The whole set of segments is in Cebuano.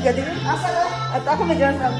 Galing. Asa na? At ako medyo sa...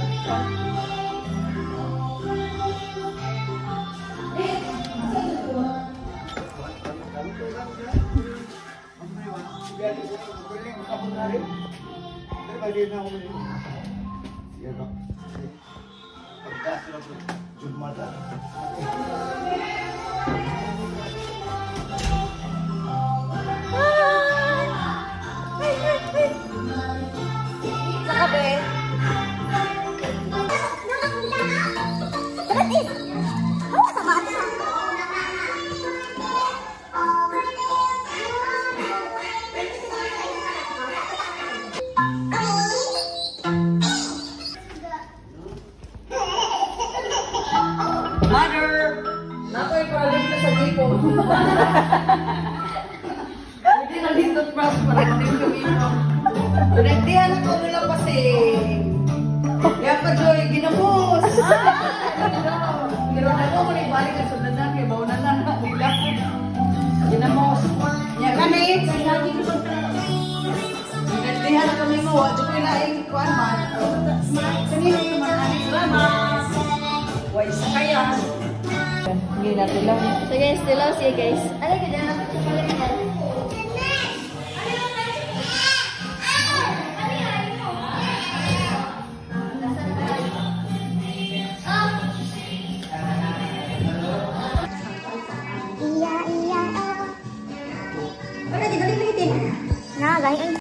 Mother! Nako'y problem na sa dito. Hindi na dito press para maning ito. Nagdihan ako nila kasi. Ya pa Joy, ginamos! Pero ako mo na ibalik ang sundan na kay bauna na nila. Ginamos. Ya kani. Nagdihan ako nimo, wa jud ko'y laing kuan man. Kanino man ani salamat. Way sa kaya. Hindi natin lang. So guys, tilaw siya guys. Ano ka dyan? Iya, iya, oh. Pero di galing din. Na, galing.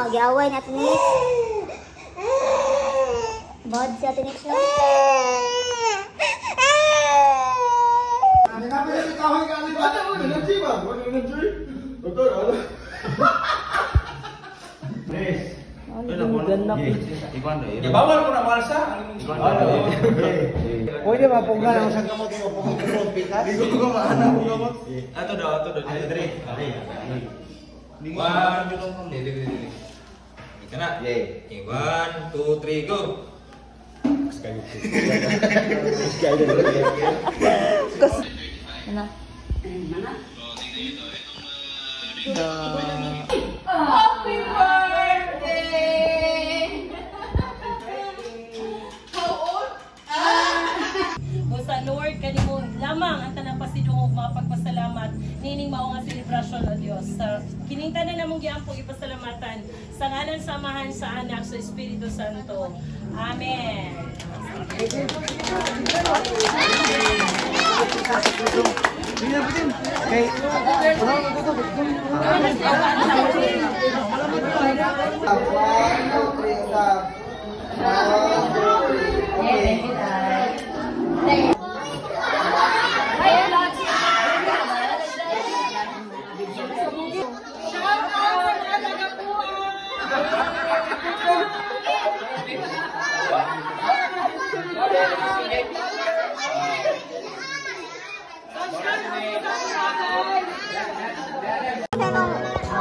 Giaway natin ni. Bod si Ate Nix lang. Bawal ko na malsa. Pwede ba punggan ang sa gamot mo punggan pikas? Di ko maana ko gamot. Ato daw, ato daw. Dre. One, dili. Ika na. Okay, 1, 2, 3, go. Ano? Happy birthday! How old? Busa Lord kanimo lamang ang tanang pasidungog mga pagpasalamat nining mao nga selebrasyon o Dios. Sa kining tanan namong giampo ipasalamatan sa ngalan sa Amahan, sa Anak, sa Espiritu Santo. Amen.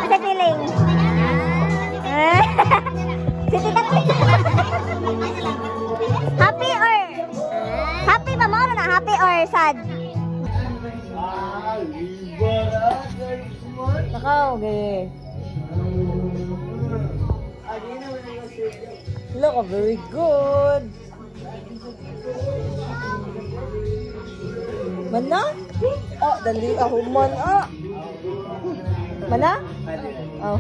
Sa feeling. Si Tita Chris. Happy or happy ba mo na happy or sad? Nakaw, okay. Look, very good. Mana? Oh, dali ako man. Oh. Mana? Oh.